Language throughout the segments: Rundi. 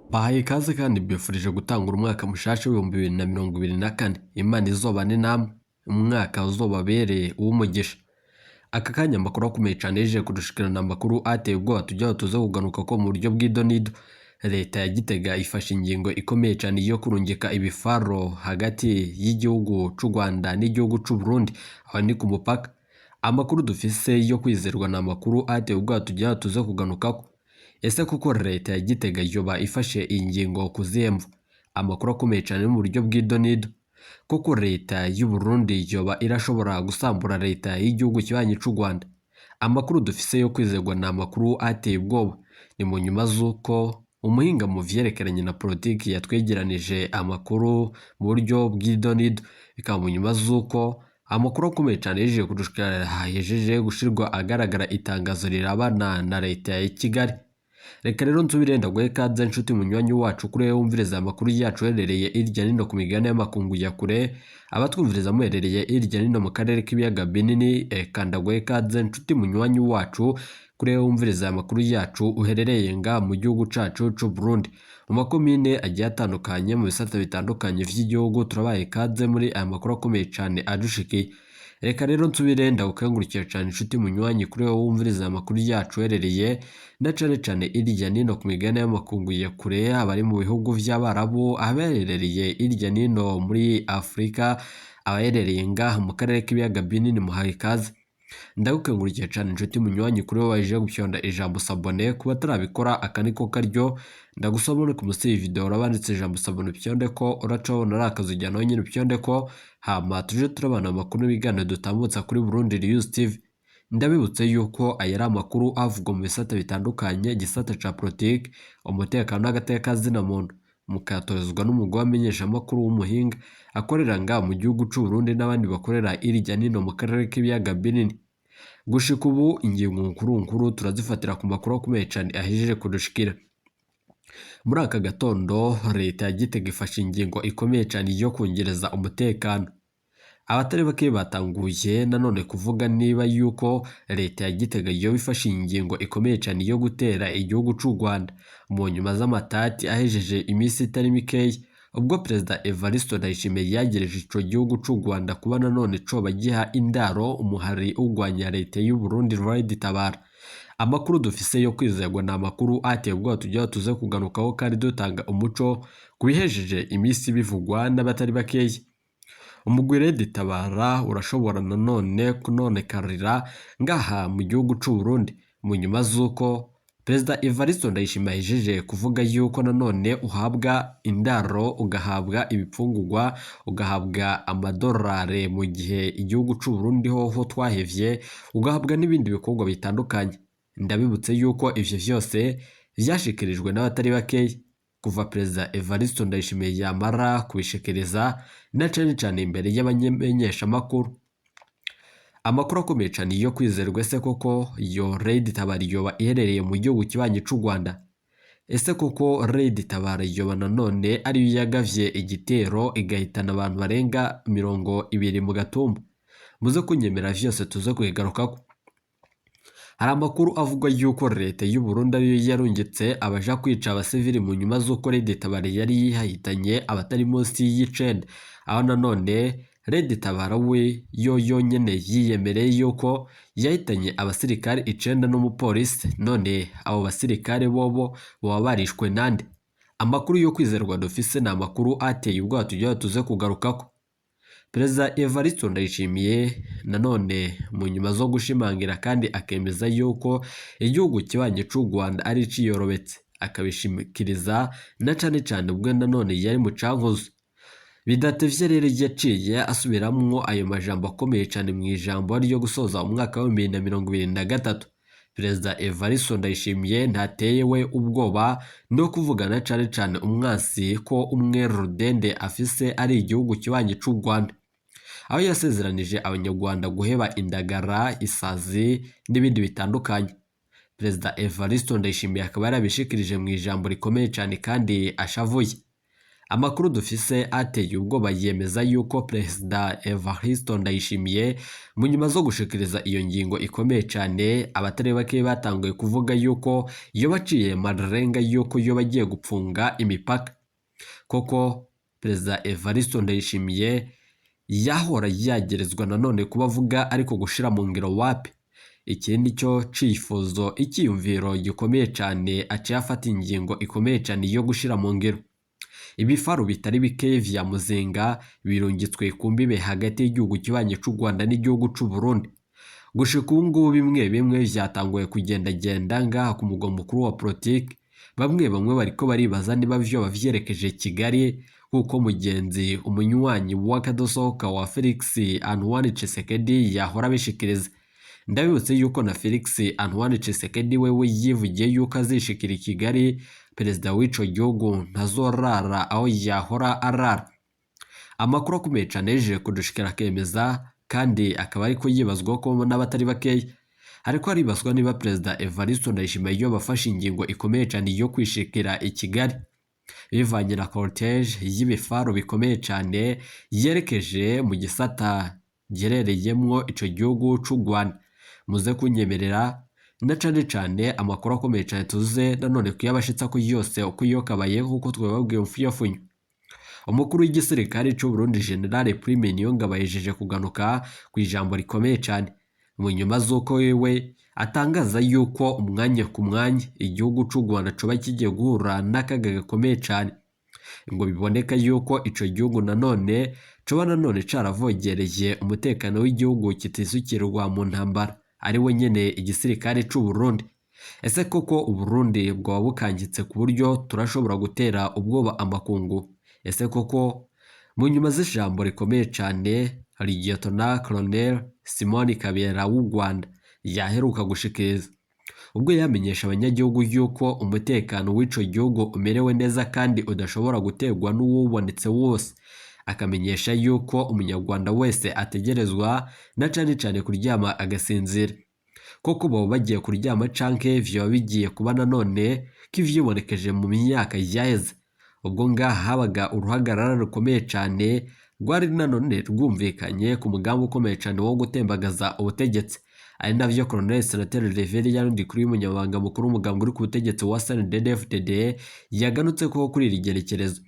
Mbahaye ikaze kandi mbifurije gutangura umwaka mushasha w'2024. Imana izobane namwe, umwaka uzobabereye uw'umugisha. Aka kanya amakuru akomeye cane yejeje kudushikirana amakuru ateye ubwoba tujya tuze kugaruka ko mu buryo bw'idonido. Leta ya Gitega ifashe ingingo ikomeye cane yo kurungika ibifaro hagati y'igihugu c'u Rwanda n'igihugu c'u Burundi, aho ni ku mupaka. Amakuru dufise yo kwizerwa ni amakuru ateye ubwoba tujya tuze kuganukako. Ese koko leta ya Gitega yoba ifashe iyi ngingo ku zihe mvo? Amakuru akomeye cane mu buryo bw'idonido. Koko leta y'u Burundi yoba irashobora gusambura leta y'igihugu kibanyi c'u Rwanda? Amakuru dufise yo kwizerwa ni amakuru ateye ubwoba. Ni mu nyuma z'uko umuhinga mu vyerekeranye na politiki yatwegeranije amakuru mu buryo bw'idonido. Bikaba mu nyuma z'uko amakuru akomeye cane yejeje kudushikira yejeje gushirwa agaragara itangazo rirabana na leta ya Kigali. Reka rero nsubire ndaguhe ikaze nshuti munywanyi wacu kuri wewe wumviriza amakuru yacu uherereye irya nino ku migabane y'amakungu ya kure, abatwumviriza muherereye irya nino mu karere k'ibiyaga binini, eka ndaguhe ikaze nshuti munywanyi wacu kuri wewe wumviriza amakuru yacu uherereye nga mu gihugu cacu c'u Burundi. Mu makomine agiye atandukanye mu bisata bitandukanye vy'igihugu turabaye ikaze muri aya makuru akomeye cane adushikiye. Reka rero nsubire ndagukengurukira cane inshuti munywanyi kuri wewe wumviriza amakuru yacu uherereye na cane cane irya nino ku migabane y'amakungu ya kure, abari mu bihugu vy'Abarabu, abaherereye irya nino muri Afurika, abaherereye ngaha mu karere k'ibiyaga binini muhaye ikaze. Ndagukengurukira cane inshuti munywanyi kuri wewe waje gufyonda ijambo s'abonner, ku batarabikora aka niko karyo ndagusaba uri munsi y'iyi video urabanditse ijambo s'abonner upyonde ko uraca wabona ari akazu ujyana naho nyene upyonde ko hama tuje turabana amakuru n'ibiganiro dutambutsa kuri Burundi News TV. Ndabibutse yuko aya ari amakuru avugwa mu bisata bitandukanye, igisata ca politike, umutekano n'agateka kazina muntu, mukayatorezwa n'umugwi w'abamenyeshamakuru w'umuhinga akorera ngaha mu gihugu c'u Burundi n'abandi bakorera irya nino mu karere k'ibiyaga binini. Gushika ubu ingingo nkuru nkuru turazifatira ku makuru akomeye cane ahejeje kudushikira. Muri aka gatondo leta ya Gitega ifashe ingingo ikomeye cane yo kongereza umutekano. Abatari bake batanguye nanone kuvuga niba yuko leta ya Gitega yoba ifashe ingingo ikomeye cane yo gutera igihugu c'u Rwanda mu nyuma z'amatati ahejeje iminsi itari mikeya ubwo Perezida Evariste Ndayishimiye yagereje ico gihugu c'u Rwanda kuba nanone coba giha indaro umuhari ugwanya leta y'u Burundi Red Tabara. Amakuru dufise yo kwizerwa ni amakuru ateye ubwoba tujya tuze kugarukaho kandi dutanga umuco ku bihejeje iminsi bivugwa n'abatari bakeya. Umugwi Red Tabara urashobora nanone kunonekarira ngaha mu gihugu c'u Burundi mu nyuma z'uko Perezida Evariste Ndayishimiye ahejeje kuvuga yuko nanone uhabwa indaro, ugahabwa ibipfungurwa, ugahabwa amadolari mu gihe igihugu c'u Burundi hoho twahevye, ugahabwa n'ibindi bikorwa bitandukanye. Ndabibutse yuko ivyo vyose vyashikirijwe n'abatari bakeya kuva Perezida Evariste Ndayishimiye yamara kubishikiriza na cane cane imbere y'abamenyeshamakuru. Amakuru akomeye cane yo kwizerwa ese koko iyo Red Tabara yoba iherereye mu gihugu kibanyi c'u Rwanda? Ese koko Red Tabara yoba nanone ariyo yagavye igitero igahitana abantu barenga 20 mu Gatumba? Muze kunyemera vyose tuze kubigarukako. Hari amakuru avugwa yuko leta y'u Burundi ariyo yarungitse abaja kwica abasivili mu nyuma z'uko Red Tabara yari yihahitanye abatari munsi y'icenda, aho nanone Red Tabara we yo yonyene yiyemereye yuko yahitanye abasirikare 9 n'umupolisi, none abo basirikare bobo boba barishwe nande? Amakuru yo kwizerwa dufise ni amakuru ateye ubwoba tujya tuze kugarukako. Perezida Evariste Ndayishimiye nanone mu nyuma zo gushimangira kandi akemeza yuko igihugu kibanyi c'u Rwanda ari iciyorobetse, akabishimikiriza na cane cane ubwo nanone yari mu Cankuzo. Bidatevye rero yaciye asubiramwo ayo majambo akomeye cane mu ijambo ryo gusoza umwaka wa 2023. Perezida Evariste Ndayishimiye ntateye we ubwoba no kuvugana cane cane umwansi ko umwe rudende afise ari igihugu kibanyi c'u Rwanda, aho yasezeranije abanyarwanda guheba indagara, isazi n'ibindi bitandukanye. Perezida Evariste Ndayishimiye akaba yarabishikirije mu ijambo rikomeye cane kandi ashavuye. Amakuru dufise ateye ubwoba yemeza yuko Perezida Evariste Ndayishimiye mu nyuma zo gushikiriza iyo ngingo ikomeye cane, abatari bake batanguye kuvuga yuko yoba aciye amarenga yuko yoba agiye gupfunga imipaka. Koko Perezida Evariste Ndayishimiye yahora yagerezwa nanone kuba avuga ariko gushira mu ngiro wapi. Iki nicyo cifuzo, icyiyumviro gikomeye cane, aciye afata ingingo ikomeye cane yo gushira mu ngiro. Ibifaru bitari bike vya Muzinga birungitswe ku mbibe hagati y'igihugu kibanyi c'u Rwanda n'igihugu c'u Burundi. Gushika ubu ngubu bimwe bimwe vyatanguye kugendagenda ngaha ku mugwa mukuru wa politiki. Bamwe bamwe bariko baribaza niba vyoba vyerekeje Kigali, kuko mugenzi umunywanyi w'akadosohoka wa Felix Antoine Tshisekedi yahora abishikiriza. Ndabibutse yuko na Felix Antoine Tshisekedi wewe yivugiye yuko azishikira i Kigali, perezida w'ico gihugu ntazorara aho yahora arara. Amakuru akomeye cane yejeje kudushikira akemeza kandi akaba ariko yibazwa ko n'abatari bakeya. Ariko haribazwa niba Perezida Evariste Ndayishimiye yoba afashe ingingo ikomeye cane yo kwishikira i Kigali, bivanye na cortege y'ibifaru bikomeye cane yerekeje mu gisata giherereyemwo ico gihugu c'u Rwanda. Muze kunyemerera na cane cane amakuru akomeye cane tuze nanone kuyabashitsa ko yose uko iyo kabaye nkuko twababwiye mfuyafunyo. Umukuru w'igisirikare c'u Burundi General Prime Niyongabo yahejeje kuganuka ku ijambo rikomeye cane mu nyuma z'uko wewe atangaza yuko umwanya ku mwanya igihugu c'u Rwanda coba kigiye guhura n'akaga gakomeye cane, ngo biboneka yuko ico gihugu nanone coba nanone caravogereye umutekano w'igihugu kitisukirwa mu ntambara, ari we nyene igisirikare c'u Burundi. Ese koko Uburundi bwoba bukangitse ku buryo turashobora gutera ubwoba amakungu? Ese koko mu nyuma z'ijambo rikomeye cane Lieutenant Colonel Simon Kabera w'u Rwanda yaheruka gushikiriza, ubwo yamenyesha abanyagihugu yuko umutekano w'ico gihugu umerewe neza kandi udashobora guterwa n'uwubonetse wose, akamenyesha yuko umunyarwanda wese ategerezwa na cane cane kuryama agasinzira. Koko boba bagiye kuryama canke vyoba bigiye kuba nanone k'ivyibonekeje mu myaka yaheze, ubwo ngaha habaga uruhagarara rukomeye cane rwari nanone rwumvikanye ku mugambi ukomeye cane wo gutembagaza ubutegetsi, ari navyo Colonel Senateri Reverien Ndikuriyo umunyamabanga mukuru w'umugambi uri ku butegetsi wa CNDD-FDD yaganutse ko kuri iri gerekerezo,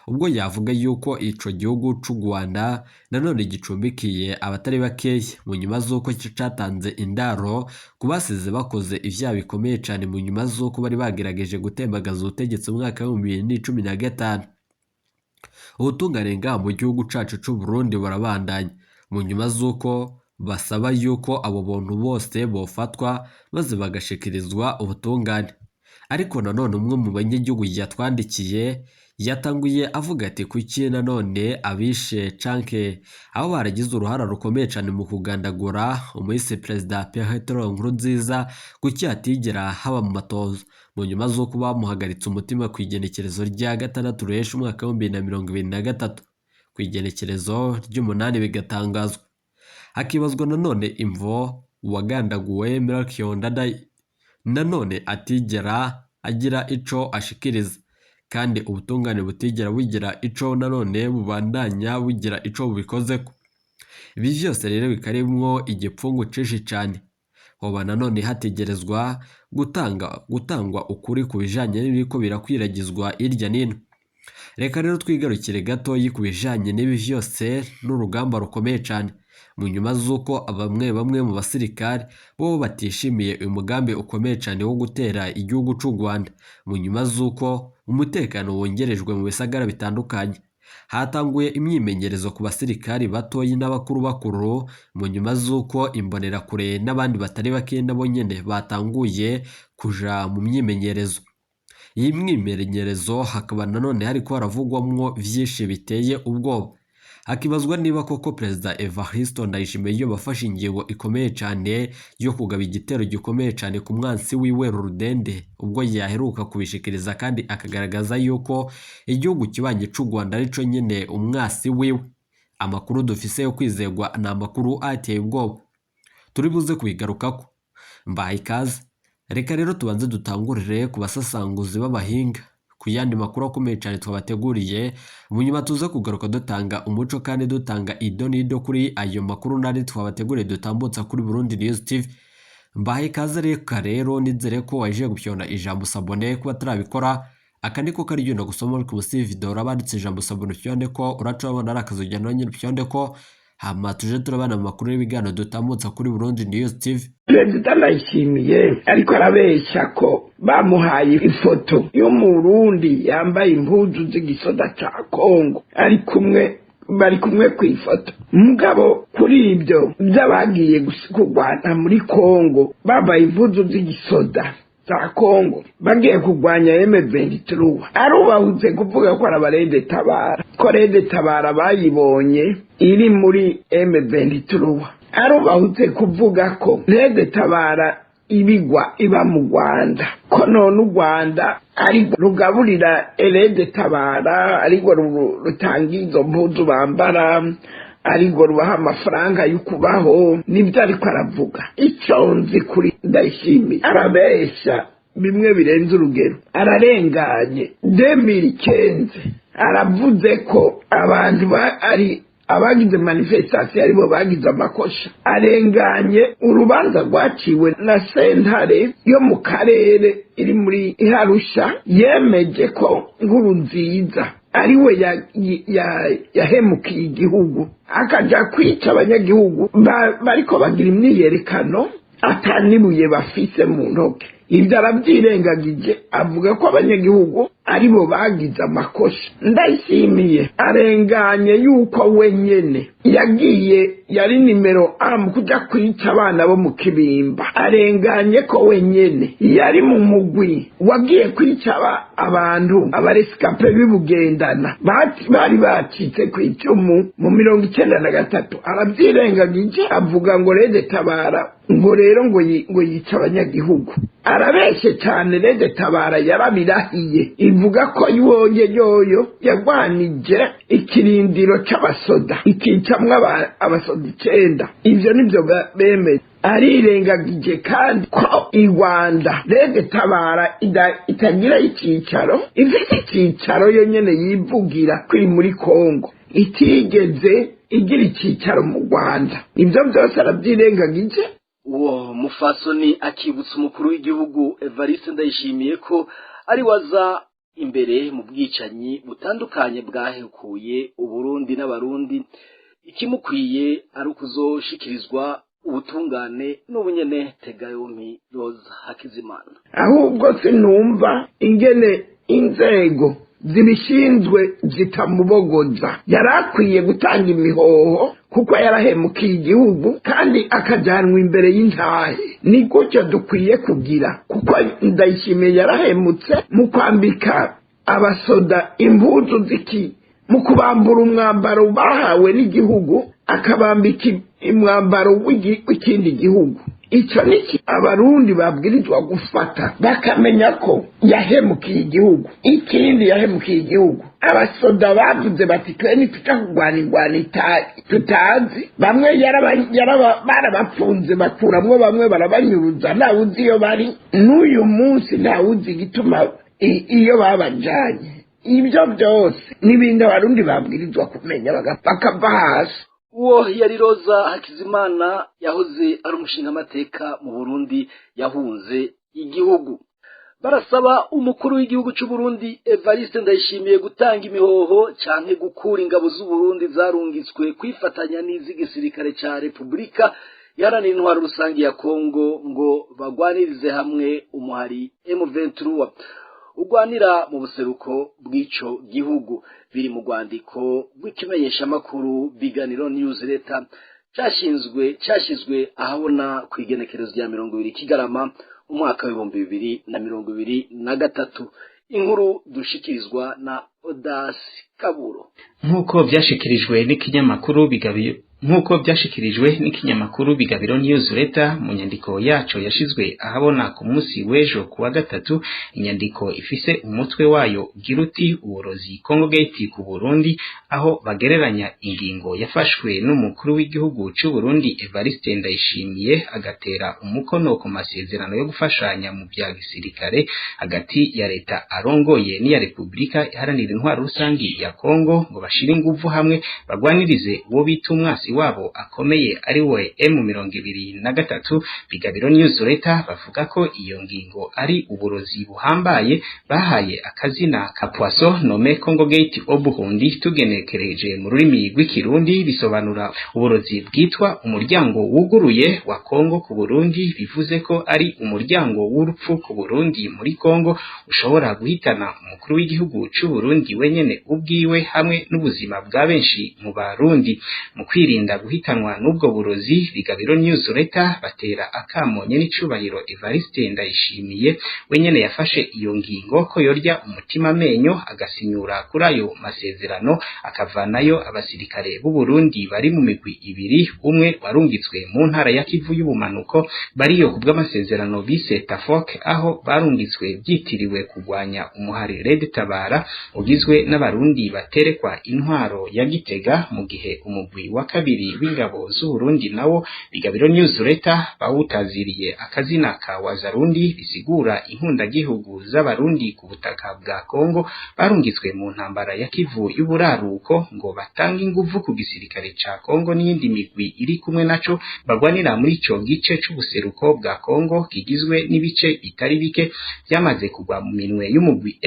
ubwo yavuga yuko ico gihugu c'u Rwanda nanone gicumbikiye abatari bakeya mu nyuma z'uko catanze indaro ku basize bakoze ivyaha bikomeye cane mu nyuma z'uko bari bagerageje gutembagaza ubutegetsi mu mwaka w'ibihumbi bibiri n'icumi na gatanu. Ubutungane ngaha mu gihugu cacu c'u Burundi burabandanya mu nyuma z'uko basaba yuko abo bantu bose bofatwa maze bagashikirizwa ubutungane. Ariko nanone umwe mu banyagihugu yatwandikiye yatanguye avuga ati kuki nanone abishe canke abo baragize uruhara rukomeye cane mu kugandagura umuhisi Perezida Petero Nkurunziza, kuki hatigera haba mu matoza mu nyuma z'uko bamuhagaritse umutima ku igenekerezo rya 6 ruhesha umwaka w'ibihumbi bibiri na mirongo ibiri na gatatu, ku igenekerezo ry'umunani bigatangazwa. Hakibazwa nanone imvo uwagandaguwe Melchior Ndadaye nanone atigera agira ico ashikiriza, kandi ubutungane butigera bugira ico nanone bubandanya bugira ico bubikozeko. Ibi vyose rero bikarimwo igipfungu cinshi cane. Hoba nanone hategerezwa gutangwa ukuri ku bijanye n'ibiriko birakwiragizwa hirya n'ino. Reka rero twigarukire gatoyi ku bijanye n'ibi vyose n'urugamba rukomeye cane mu nyuma z'uko bamwe bamwe mu basirikare bo batishimiye uyu mugambi ukomeye cane wo gutera igihugu c'u Rwanda, mu nyuma z'uko umutekano wongerejwe mu bisagara bitandukanye. Hatanguye imyimenyerezo ku basirikari batoyi n'abakuru bakuru, mu nyuma z'uko imbonerakure n'abandi batari bake nabo nyene batanguye kuja mu myimenyerezo. Iyi myimenyerezo hakaba nanone hariko haravugwamwo vyinshi biteye ubwoba. Hakibazwa niba koko Perezida Evariste Ndayishimiye yoba afashe ingingo ikomeye cane yo kugaba igitero gikomeye cane ku mwansi wiwe Rudende, ubwo yaheruka kubishikiriza kandi akagaragaza yuko igihugu kibanyi c'u Rwanda arico nyene umwasi wiwe. Amakuru dufise yo kwizegwa ni amakuru ateye ubwoba, turi buze kubigarukako. Mbahaye ikaze. Reka rero tubanze dutangurire ku basasanguzi b'abahinga Ku yandi makuru akomeye cyane twabateguriye, mu nyuma tuze kugaruka dutanga umuco kandi dutanga ido n'ido kuri ayo makuru nari twabateguriye dutambutsa kuri Burundi News TV. Mbahaye ikaze. Reka rero nizere ko waje gupyona ijambo s'abonner kuba atarabikora. Aka niko karigenda gusoma ariko munsi video urabanditse ijambo s'abonner, upyonde ko uraca wabona ari akazu ujyana nyine, upyonde ko, hama tuje turabana mu makuru y'ibiganiro dutambutsa kuri Burundi News TV. Perezida Ndayishimiye ariko arabeshya ko bamuhaye ifoto y'Umurundi yambaye impuzu z'igisoda ca Kongo, ari kumwe, bari kumwe ku ifoto. Mugabo kuri ibyo by'abagiye kurwana muri Kongo bambaye impuzu z'igisoda za Kongo bagiye kurwanya M23, arubahutse kuvuga ko ari aba Tabara, ko RED Tabara bayibonye iri muri M23. Arubahutse kuvuga ko RED Tabara ibigwa iba mu Rwanda, ko none u Rwanda ari rugaburira RED Tabara, ariko rutanga izo mpuzu bambara, ariko rubaha amafaranga yo kubaho. Nibyo ariko aravuga. Icyo nzi kuri Ndayishimiye, arabeshya bimwe birenze urugero, ararenganye. 2015 aravuze ko abantu ari abagize manifestation aribo bagize amakosa. Arenganye urubanza rwaciwe na sentare yo mu karere iri muri Iharusha, yemeje ko Nkurunziza ariwe yahemukiye igihugu, akaja kwica abanyagihugu bariko bagira imyiyerekano atanibuye bafise mu ntoke. Ibyo arabyirengagije, avuga ko abanyagihugu aribo bagize amakosa. Ndayishimiye arenganye yuko wenyene yagiye, yari numéro un mu kuja kwica abana bo mu Kibimba. Arenganye ko wenyene yari mu mugwi wagiye kwica abantu, aba rescapés b'ibugendana bari bacitse ku icumu mu 93. Arabyirengagije, avuga ngo RED Tabara ngo rero ngo yica abanyagihugu. Arabeshe cyane. RED Tabara yarabirahiye, ivuga ko yoye yoyo yagwanije ikirindiro c'abasoda, ikicamwo abasoda 9. Ivyo nivyo bemeye. Arirengagije kandi ko i Rwanda RED Tabara itagira icicaro, ifite icicaro yo nyene yivugira ko iri muri Kongo, itigeze igira icicaro mu Rwanda. Ibyo byose arabyirengagije. Uwo mufasoni akibutsa umukuru w'igihugu Evariste Ndayishimiye ko ari waza imbere mu bwicanyi butandukanye bwahekuye Uburundi n'Abarundi, ikimukwiye ari ukuzoshikirizwa ubutungane n'ubunyene. Tegayompi Roza Hakizimana. Ahubwo sinumva ingene inzego zibishinzwe zitamubogoza. Yari akwiye gutanga imihoho kuko yarahemukiye igihugu, kandi akajyanwa imbere y'intahe. Ni gutyo dukwiye kugira, kuko Ndayishimiye yarahemutse mu kwambika abasoda impuzu ziki, mu kubambura umwambaro bahawe n'igihugu, akabambika umwambaro w'ikindi gihugu. Icyo ni Abarundi babwirizwa gufata bakamenya ko yahemukiye igihugu. Ikindi yahemukiye igihugu, abasoda bavuze bati: "Twe ntituja kurwana ingwano tutazi." Bamwe barabapfunze, bakuramwo bamwe, barabanyuruza, ntawe uzi iyo bari n'uyu munsi, ntawe uzi igituma iyo babajanye. Ibyo byose n'ibindi Abarundi babwirizwa kumenya bakava hasi. Uwo yari Roza Hakizimana, yahoze ari umushingamateka mu Burundi yahunze igihugu. Barasaba umukuru w'igihugu cy'u Burundi Evariste Ndayishimiye gutanga imihoho canke gukura ingabo z'u Burundi zarungitswe kwifatanya n'iz'igisirikare ca Repubulika Iharanira Intwaro Rusange ya Kongo ngo bagwanirize hamwe umuhari M23 ugwanira mu buseruko bw'ico gihugu. Biri mu rwandiko rw'ikimenyeshamakuru Biganiro Newsletter cyashinzwe, cyashyizwe ahabona ku igenekerezo rya 20 Kigarama umwaka w'2023. Inkuru dushikirizwa na Odasi Kaburo. Nk'uko byashikirijwe n'ikinyamakuru Bigabiro, nk'uko byashikirijwe n'ikinyamakuru Bigabiro Newsletter mu nyandiko yaco yashizwe ahabona ku munsi w'ejo ku wa gatatu, inyandiko ifise umutwe wayo ugira uti: "Uburozi Congo Gate ku Burundi", Aho bagereranya ingingo yafashwe n'umukuru w'igihugu c'u Burundi Evariste Ndayishimiye, agatera umukono ku masezerano yo gufashanya mu vya gisirikare hagati ya leta arongoye n'iya Republika Iharanira Intwaro Rusangi ya Kongo, ngo bashire inguvu hamwe bagwanirize uwo bita umwasi wabo akomeye, ari we M23. Bigabiro Newsletter bavuga ko iyo ngingo ari uburozi buhambaye bahaye akazina ka Poisson nommé Congo Gate au Burundi. Tugenekereje mu rurimi rw'Ikirundi, bisobanura uburozi bwitwa umuryango wuguruye wa Kongo ku Burundi, bivuze ko ari umuryango w'urupfu ku Burundi muri Kongo, ushobora guhitana umukuru w'igihugu c'u Burundi wenyene ubwiwe hamwe n'ubuzima bwa benshi mu Barundi. Mu kwirinda guhitanwa n'ubwo burozi, Bigabiro Newsletter batera akamo nyenicubahiro Evariste Ndayishimiye wenyene yafashe iyo ngingo ko yorya umutima amenyo, agasinyura kuri ayo masezerano, akavanayo abasirikare b'u Burundi bari mu migwi ibiri: umwe warungitswe mu ntara ya Kivu y'ubumanuko, bariyo kubw'amasezerano bise TAFOC, aho barungitswe byitiriwe kugwanya umuhari Red Tabara ugizwe n'Abarundi baterekwa intwaro ya Gitega, mu gihe umugwi wa kabiri w'ingabo z'u Burundi nawo Bigabiro Newsletter bawutaziriye akazina ka Wazarundi, bisigura inkundagihugu z'Abarundi ku butaka bwa Kongo, barungitswe mu ntambara ya Kivu y'uburaruko ngo batange inguvu ku gisirikare ca Kongo n'iyindi migwi iri kumwe naco bagwanira muri ico gice c'ubuseruko bwa Kongo kigizwe n'ibice bitari bike byamaze kugwa mu minwe y'umugwi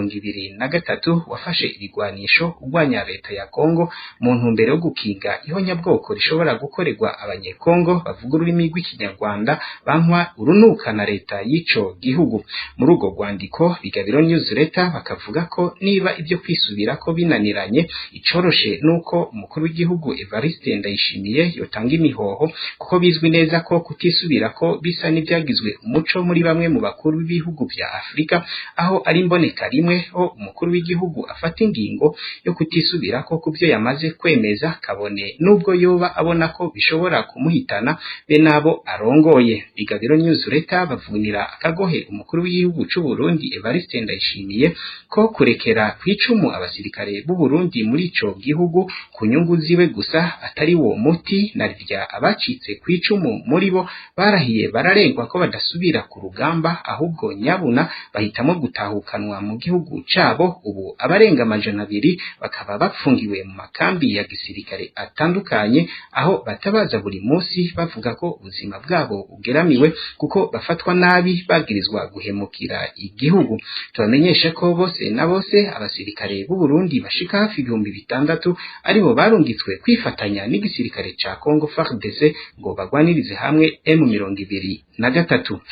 M23 wafashe ibigwanisho ugwanya leta ya Kongo mu ntumbero yo gukinga ihonyabwoko rishobora gukorerwa Abanyekongo bavuga ururimi rw'Ikinyarwanda bankwa urunuka na leta y'ico gihugu. Muri urwo rwandiko Bigabiro Newsletter bakavuga ko niba ibyo kwisubira ko binaniranye, icoroshe nuko umukuru w'igihugu Evariste Ndayishimiye yotanga imihoho, kuko bizwi neza ko kutisubira ko bisa n'ibyagizwe umuco muri bamwe mu bakuru b'ibihugu vya Afrika, aho ari imboneka rimwe ho umukuru w'igihugu afata ingingo yo kutisubira ko kubyo yamaze kwemeza, kabone nubwo yoba abona ko bishobora kumuhitana be nabo arongoye. Bigabiro Newsletter bavunira akagohe umukuru w'igihugu c'u Burundi Evariste Ndayishimiye ko kurekera kwicumu abasirikare b'u Burundi muri ico gihugu ku nyungu ziwe gusa atari wo muti, na rya abacitse kwicumu muri bo barahiye bararengwa ko badasubira ku rugamba, ahubwo nyabuna bahitamo gutahukanwa mu gihugu cabo. Ubu abarenga 200 bakaba bapfungiwe mu makambi ya gisirikare atandukanye, aho batabaza buri munsi bavuga ko ubuzima bwabo bugeramiwe kuko bafatwa nabi, bagirizwa guhemukira igihugu. Tubamenyeshe ko bose na bose abasirikare b'u Burundi bashika hafi 6000 aribo barungitswe kwifatanya n'igisirikare ca Congo FARDC ngo bagwanirize hamwe M23.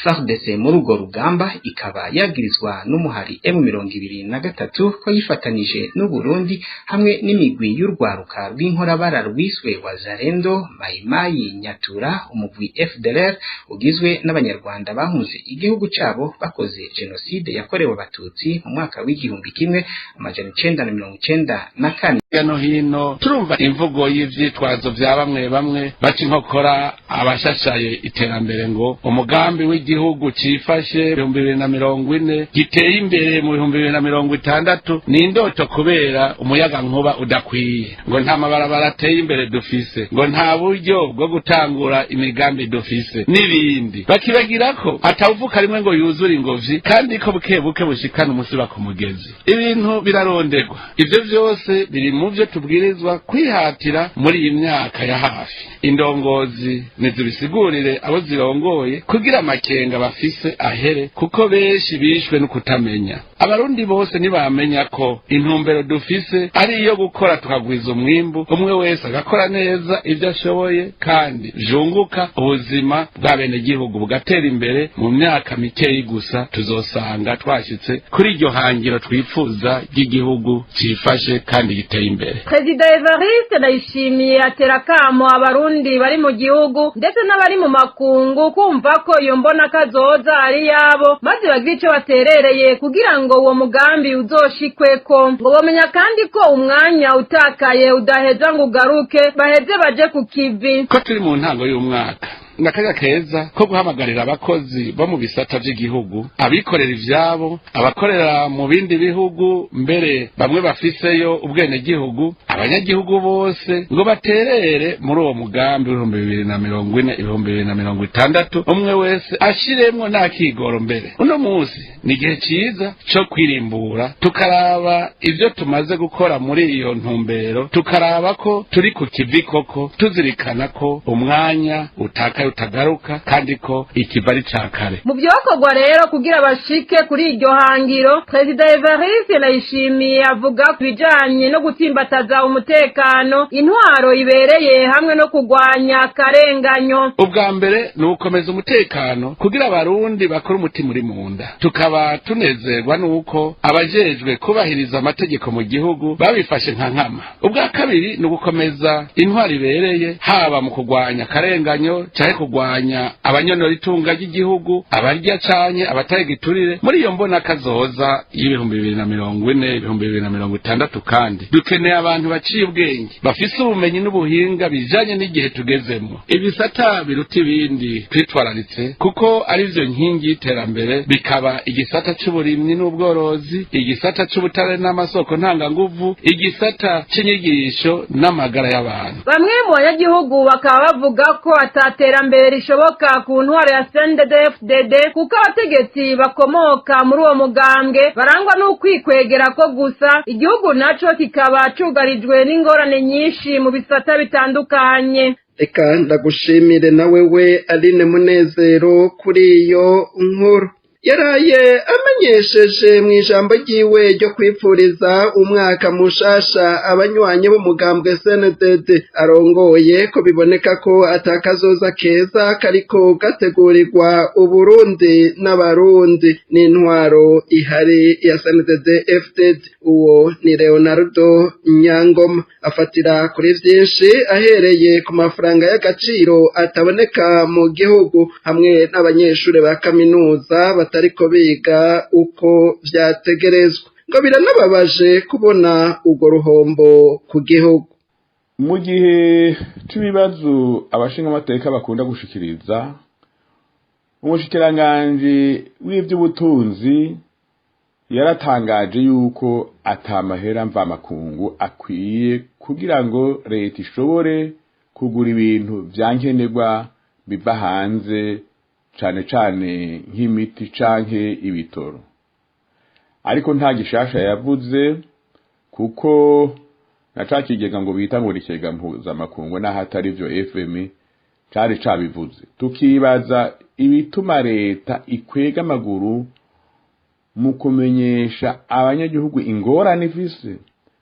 FARDC muri urwo rugamba ikaba yagirizwa n'umuhari M23 ko yifatanije n'u Burundi hamwe n'imigwi y'urwaruka rw'inkorabara rwiswe Wazalendo, Mayimayi, Nyatura, umugwi FDLR ugizwe n'Abanyarwanda bahunze igihugu cabo bakoze jenoside yakorewe Abatutsi mu mwaka w'1994. Hirya no hino turumva imvugo y'ivyitwazo vya bamwe bamwe baca inkokora abashashaye iterambere, ngo umugambi w'igihugu cifashe 2040, giteye imbere mu 2060 ni indoto kubera umuyaga nkuba udakwiye, ngo nta mabarabara ateye imbere dufise, ngo nta buryo bwo gutangura imigambi dufise n'ibindi. Bakibagira ko atawuvuka rimwe ngo yuzure ingovyi, kandi ko buke buke bushikana umusiba ku mugezi. Ibintu biraronderwa, ivyo vyose biri mu byo tubwirizwa kwihatira muri iyi myaka ya hafi. Indongozi nizibisigurire abo zirongoye kugira amakenga bafise ahere, kuko benshi bishwe no kutamenya. Abarundi bose ntibamenya ko intumbero dufise ari iyo gukora tukagwiza umwimbu, umwe wese agakora neza ibyo ashoboye kandi vyunguka, ubuzima bwa benegihugu bugatera imbere. Mu myaka mikeyi gusa tuzosanga twashitse kuri iryo hangiro twifuza ry'igihugu cifashe kandi giteye imbere. Perezida Evariste Ndayishimiye atera akamo Abarundi bari mu gihugu ndetse n'abari mu makungu kumva ko iyo mbona kazoza ari yabo, maze bagire ico baterereye kugira ngo uwo mugambi uzoshikweko. Ngo bamenya kandi ko umwanya utakaye udaheza ngo ugaruke, baheze baje ku kivi. Ko turi mu ntango y'umwaka, n'akanya keza ko guhamagarira abakozi bo mu bisata vy'igihugu, abikorera ivyabo, abakorera mu bindi bihugu, mbere bamwe bafiseyo ubwenegihugu, Abanyagihugu bose ngo baterere muri uwo mugambi 2040, 2060, umwe wese ashiremwo n'akigoro. Mbere uno munsi ni igihe ciza co kwirimbura, tukaraba ivyo tumaze gukora muri iyo ntumbero, tukaraba ko turi ku kivi koko, tuzirikana ko umwanya utakaye utagaruka, kandi ko ikivi ari ca kare. Mu vyokorwa rero kugira bashike kuri iryo hangiro, Perezida Evariste Ndayishimiye avuga ku bijanye no gutsimbataza umutekano, intwaro ibereye hamwe no kurwanya akarenganyo. Ubwa mbere ni ugukomeza umutekano kugira Abarundi bakore umutima uri mu nda. Tukaba tunezerwa n'uko abajejwe kubahiriza amategeko mu gihugu babifashe nka nkama. Ubwa kabiri ni ugukomeza intwaro ibereye, haba mu kurwanya akarenganyo canke kurwanya abanyonora itunga ry'igihugu, abarya canke abatari giturire. Muri iyo mbona kazoza y'2040, 2060, kandi dukeneye abantu baciye ubwenge, bafise ubumenyi n'ubuhinga bijanye n'igihe tugezemwo. Ibisata biruta ibindi twitwararitse, kuko arivyo nkingi y'iterambere, bikaba igisata c'uburimyi n'ubworozi, igisata c'ubutare n'amasoko ntanganguvu, igisata c'inyigisho n'amagara y'abantu. Bamwe mu banyagihugu bakaba bavuga ko ataterambere rishoboka ku ntwaro ya CNDD-FDD, kuko abategetsi bakomoka muri uwo mugambwe barangwa n'ukwikwegera ko gusa, igihugu naco kikaba cugarijwe n'ingorane nyinshi mu bisata bitandukanye. Reka ndagushimire na wewe, Aline Munezero, kuri iyo nkuru. Yaraye amenyesheje mu ijambo ryiwe ryo kwipfuriza umwaka mushasha abanywanyi b'umugambwe CNDD arongoye ko biboneka ko atakazoza keza kariko gategurirwa Uburundi n'Abarundi n'intwaro ihari ya CNDD FDD. Uwo ni Leonardo Nyangoma, afatira kuri vyinshi, ahereye ku mafaranga y'agaciro ataboneka mu gihugu hamwe n'abanyeshuri ba kaminuza batariko biga uko vyategerezwa. Ngo biranababaje kubona urwo ruhombo ku gihugu. Mu gihe cy'ibibazo abashingamateka bakunda gushikiriza umushikiranganji w'ivy'ubutunzi, yaratangaje yuko atamahera mvamakungu akwiye kugira ngo leta ishobore kugura ibintu vya nkenerwa biva hanze, cane cane nk'imiti canke ibitoro. Ariko nta gishasha yavuze, kuko na ca kigega ngo bita ngo ikigega mpuzamakungu, n'aho atari vyo, FMI, cari cabivuze. Tukibaza ibituma leta ikwega amaguru mu kumenyesha abanyagihugu ingorane ifise.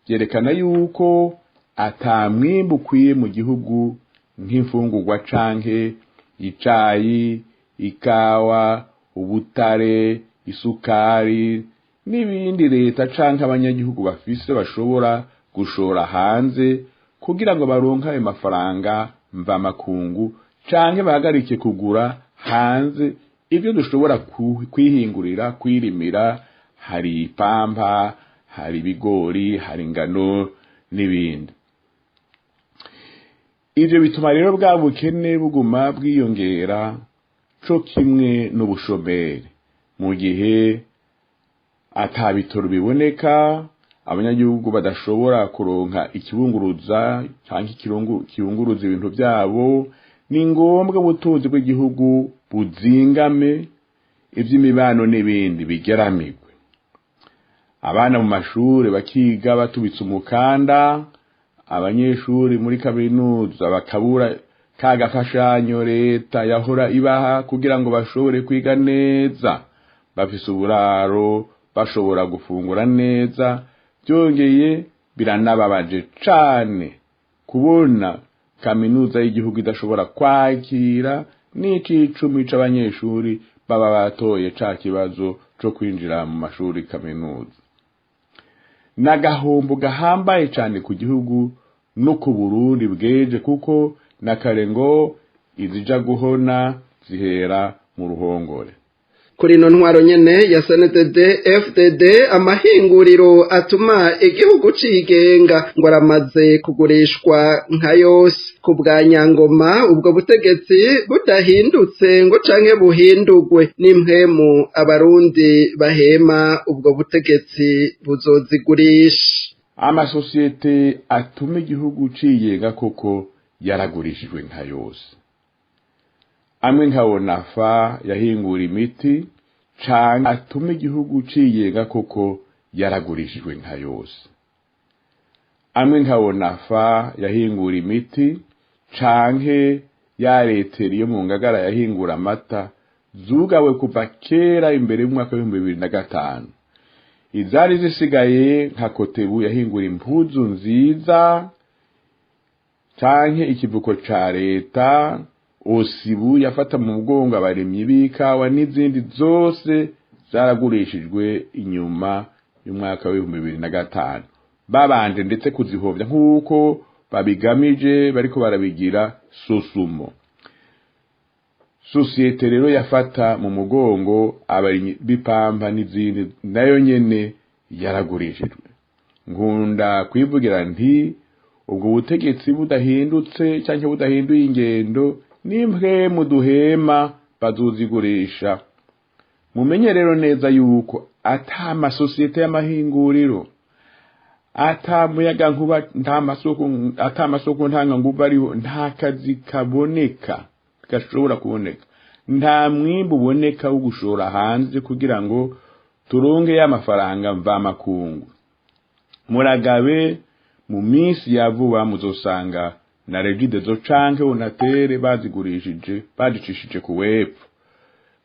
Vyerekana yuko ata mwimbu ukwiye mu gihugu, nk'imfungurwa canke icayi, ikawa, ubutare, isukari n'ibindi leta canke abanyagihugu bafise bashobora gushora hanze kugira ngo baronke ayo mafaranga mvamakungu, canke bahagarike kugura hanze ibyo dushobora kwihingurira, kwirimira. Hari ipampa, hari ibigori, hari ingano n'ibindi. Ivyo bituma rero bwa bukene buguma bwiyongera, co kimwe n'ubushomeri. Mu gihe ata bitoro biboneka, abanyagihugu badashobora kuronka ikibunguruza canke kiyunguruza ibintu vyabo, ni ngombwa ubutunzi bw'igihugu buzingame, ivy'imibano n'ibindi bigeramigwe, abana mu mashuri bakiga batubitse umukanda, abanyeshuri muri kaminuza bakabura ka gafashanyo leta yahora ibaha kugira ngo bashobore kwiga neza, bafise uburaro, bashobora gufungura neza. Byongeye biranababaje cane kubona kaminuza y'igihugu idashobora kwakira n'icicumi c'abanyeshuri baba batoye ca kibazo co kwinjira mu mashuri kaminuza. N'agahombo gahambaye cane ku gihugu no ku Burundi bweje, kuko na kare ngo izija guhona zihera mu ruhongore. Kuri ino ntwaro nyene ya CNDD FDD, amahinguriro atuma igihugu cigenga ngo aramaze kugurishwa nka yose. Ku bwa Nyangoma, ubwo butegetsi budahindutse ngo canke buhindurwe n'impwemu Abarundi bahema, ubwo butegetsi buzozigurisha. Amasosiyete atuma igihugu ciyenga koko yaragurishijwe nka yose. Amwe nka Onafa yahingura imiti, canke atuma igihugu ciyenga koko yaragurishijwe nka yose. Amwe nka Onafa yahingura imiti, canke ya Leteri yo mu Ngagara yahingura amata, zugawe kuva kera imbere y'umwaka w'ibihumbi bibiri na gatanu. Izari zisigaye nka Kotebu yahingura impuzu nziza, canke ikivuko ca leta, Osibu yafata mu mugongo abarimyi b'ikawa, n'izindi zose zaragurishijwe inyuma y'umwaka w'ibihumbi bibiri na gatanu. Babanje ndetse kuzihovya nk'uko babigamije bariko barabigira Sosumo. Sosiyete rero yafata mu mugongo abarimyi b'ipampa n'izindi nayo nyene yaragurishijwe. Nkunda kwivugira nti ubwo butegetsi budahindutse canke budahinduye ingendo, n'impwemu muduhema bazuzigurisha. Mumenye rero neza yuko ata amasosiyete y'amahinguriro, ata muyagankuba, nta masoko, ata masoko ntanganguvu ariho, nta kazi kaboneka gashobora kuboneka, nta mwimbu uboneka wo gushora hanze kugira ngo turonke y'amafaranga mvamakungu. Muragabe mu minsi ya vuba muzosanga na Regideso canke Onatere bazigurishije, bazicishije ku wepfo.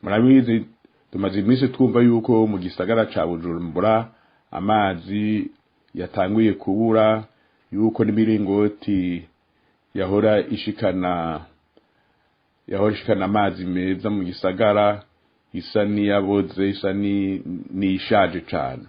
Murabizi tumaze iminsi twumva yuko mu gisagara ca Bujumbura amazi yatanguye kubura, yuko n'imiringoti yahora ishikana amazi meza mu gisagara isa niyaboze, isa n'ishaje cane.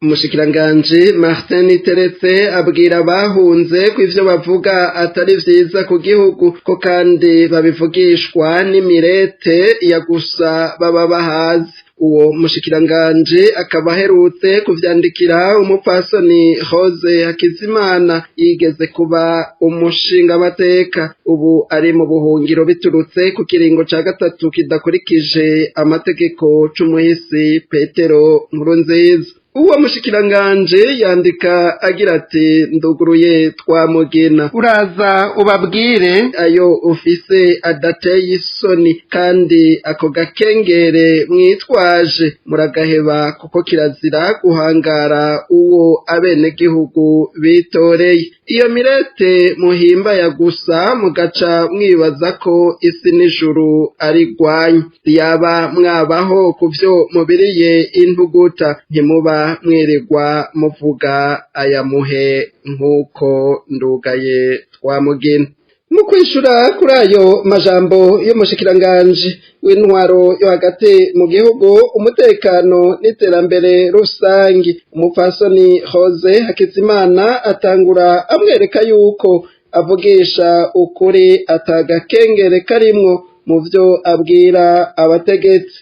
Umushikiranganji Martin Teretse abwira abahunze ko ivyo bavuga atari vyiza ku gihugu, ko kandi babivugishwa n'imirete ya gusa baba bahazi. Uwo mushikiranganji akaba aherutse kuvyandikira umupfasoni Rose Hakizimana yigeze kuba umushingamateka, ubu ari mu buhungiro biturutse ku kiringo ca gatatu kidakurikije amategeko c'umuhisi Petero Nkurunziza. Uwo mushikiranganje yandika agira ati: nduguruye twamugina, uraza ubabwire ayo ufise adateye isoni, kandi ako gakengere mwitwaje muragaheba, kuko kirazira guhangara uwo abenegihugu bitoreye. Iyo mirete muhimba ya gusa mugaca mwibaza ko isi n'ijuru ari rwanyu. Yaba mwabaho kuvyo mubiriye intuguta, ntimuba mwirirwa muvuga aya muhe nk'uko ndugaye twamugina. Mu kwishura kuri ayo majambo y'umushikiranganji w'intwaro yo hagati mu gihugu, umutekano n'iterambere rusangi, umupfasoni Rose Hakizimana atangura amwereka yuko avugisha ukuri atagakengere karimwo mu vyo abwira abategetsi.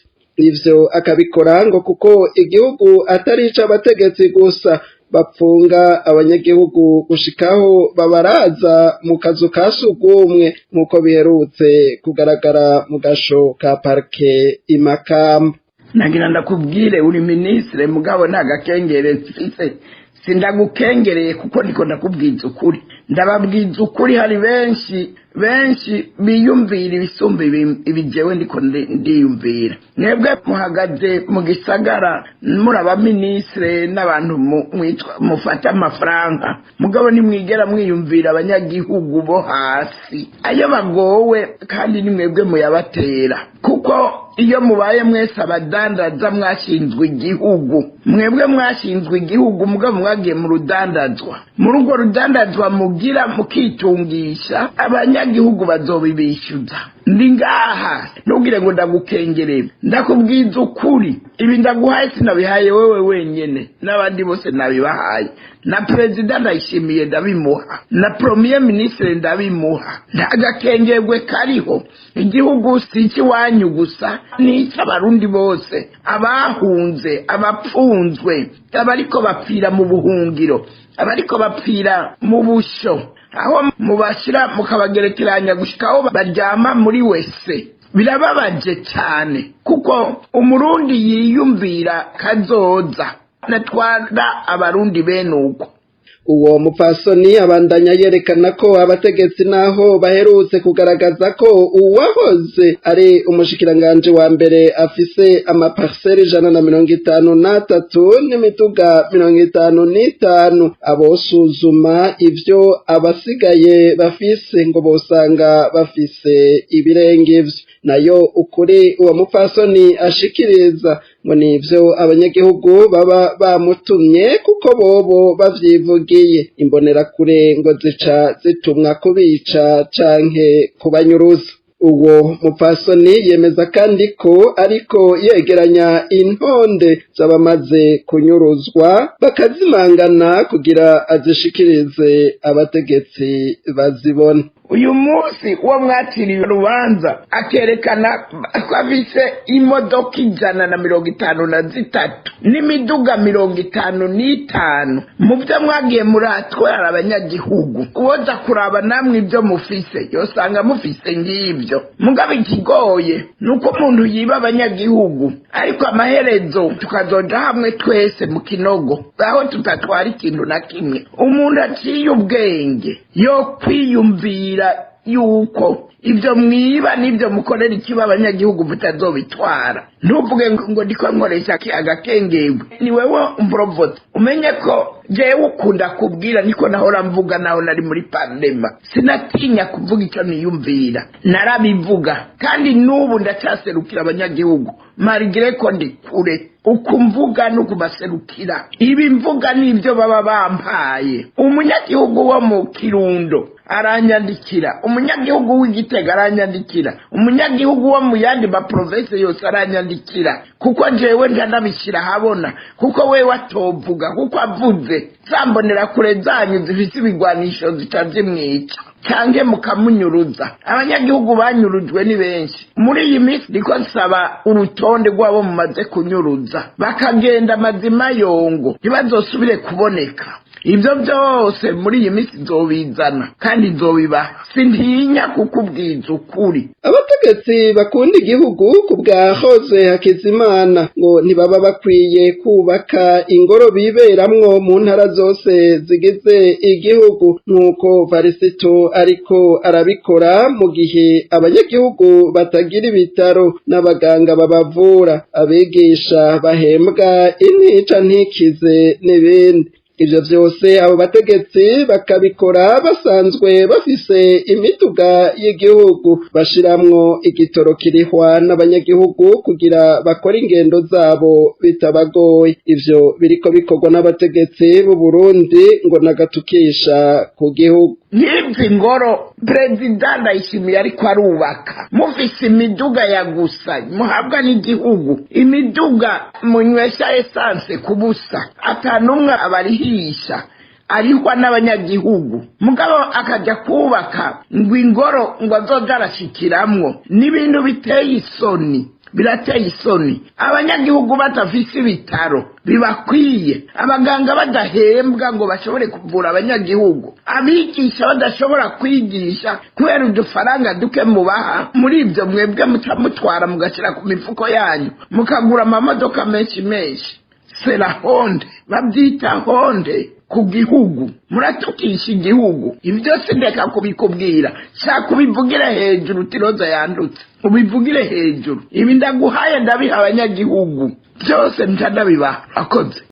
Ivyo akabikora ngo kuko igihugu atari ic'abategetsi gusa bapfunga abanyagihugu gushikaho babaraza mu kazu ka sugumwe, nk'uko biherutse kugaragara mu gasho ka parke Imakamba. Nagira ndakubwire uri ministre, mugabo nta gakengere mfise. Sindagukengereye kuko niko ndakubwiza ukuri, ndababwiza ukuri. Hari benshi benshi biyumvira ibisumba ibijewe ndiko ndiyumvira. Mwebwe muhagaze mu gisagara muri abaministre n'abantu mufata amafaranga, mugabo nimwigera mwiyumvira abanyagihugu bo hasi ayo bagowe, kandi ni mwebwe muyabatera. Kuko iyo mubaye mwese abadandaza mwashinzwe igihugu, mwebwe mwashinzwe igihugu, mugabo mwagiye mu rudandazwa. Muri urwo rudandazwa mugira mukitungisha, abanyagihugu bazobibishyuza. Ndi ngaha ntugire ngo ndagukengereye, ndakubwiza ukuri. Ibi ndaguhaye sinabihaye wewe wenyene, n'abandi bose nabibahaye. Na perezida Ndayishimiye ndabimuha, na premier ministre ndabimuha. Nta gakengerwe kariho. Igihugu si icy'iwanyu gusa, ni icy'abarundi bose, abahunze, abapfunzwe, abariko bapfira mu buhungiro, abariko bapfira mu busho, aho mubashira mukabagerekeranya gushikaho baryama muri wese. Birababaje cyane kuko umurundi yiyumvira kazoza natwara abarundi bene uko. Uwo mupfasoni abandanya yerekana ko abategetsi naho baherutse kugaragaza ko uwahoze ari umushikiranganje wa mbere afise amaparcelle 153 n'imiduga 55, abosuzuma ivyo abasigaye bafise ngo bosanga bafise ibirenge ivyo. Nayo ukuri uwo mupfasoni ashikiriza ngo nivyo abanyagihugu baba bamutumye, kuko bobo bavyivugiye, imbonerakure ngo zica zitumwa kubica canke kubanyuruza. Uwo mupfasoni yemeza kandi ko ariko yegeranya intonde z'abamaze kunyuruzwa bakazimangana kugira azishikirize abategetsi bazibone. Uyu munsi uwo mwakiriye urubanza akerekana ko afise imodoka 153 n'imiduga 55 mu byo mwagiye muratwara abanyagihugu, uwoza kuraba namwe ibyo mufise yosanga mufise ng'ibyo. Mugabo ikigoye ni uko umuntu yiba abanyagihugu, ariko amaherezo tukazoja hamwe twese mu kinogo aho tutatwara ikintu na kimwe. Umuntu aciye ubwenge yo kwiyumvira yuko ibyo mwiba n'ibyo mukorera ikiba abanyagihugu mutazobitwara. Ntuvuge ngo ndiko nkoresha agakengerwe, ni wewe umprovota. Umenye ko jewe ukunda kubwira, niko nahora mvuga naho nari muri parlement, sinatinya kuvuga icyo niyumvira, narabivuga, kandi n'ubu ndacyaserukira abanyagihugu malgré ko ndi kure. Uko mvuga no kubaserukira, ibi mvuga n'ibyo baba bampaye. Umunyagihugu wo mu Kirundo aranyandikira, umunyagihugu w'Igitega aranyandikira, umunyagihugu wo mu yandi maprovinces yose aranyandikira, kuko jewe nja ndabishyira ahabona, kuko wewe atovuga, kuko avuze zambonera kure zanyu zifise ibigwanisho zica zimwica canke mukamunyuruza. Abanyagihugu banyurujwe ni benshi muri iyi minsi. Ndiko nsaba urutonde rw'abo mumaze kunyuruza, bakagenda amazima yongo, ntibazosubire kuboneka. Ibyo byose muri iyi minsi nzobizana kandi nzobibaha, sintinya kukubwiza ukuri. Abategetsi bakunda igihugu, ku bwa Hoze Hakizimana, ngo ntibaba bakwiye kubaka ingoro biberamwo mu ntara zose zigize igihugu nk'uko Varisito ariko arabikora, mu gihe abanyagihugu batagira ibitaro n'abaganga babavura, abigisha bahembwa intica ntikize n'ibindi. Ivyo vyose abo bategetsi bakabikora basanzwe bafise imiduga y'igihugu bashiramwo igitoro kirihwa n'abanyagihugu kugira bakore ingendo zabo bitabagoye. Ivyo biriko bikorwa n'abategetsi b'u Burundi ngo nagatukisha ku gihugu. Nk'izi ngoro Perezida Ndayishimiye ariko arubaka, mufise imiduga ya gusa muhabwa n'igihugu, imiduga munywesha essence ku busa, atanumwe abarihisha, arihwa n'abanyagihugu, mugabo akajya kubaka ngo ingoro ngo azoja arashikiramwo, n'ibintu biteye isoni, birateye isoni. Abanyagihugu badafise ibitaro bibakwiye, abaganga badahembwa ngo bashobore kuvura abanyagihugu, abigisha badashobora kwigisha kubera udufaranga duke mubaha. Muri ibyo mwebwe muca mutwara mugashyira ku mifuko yanyu, mukagura amamodoka menshi menshi. C'est la honte, babyita honte ku gihugu, muratukisha igihugu. Ibyo sindeka kubikubwira, shaka ubivugire hejuru utiroza yandutse, ubivugire hejuru. Ibi ndaguhaye ndabiha abanyagihugu byose, nca ndabibaha akoze.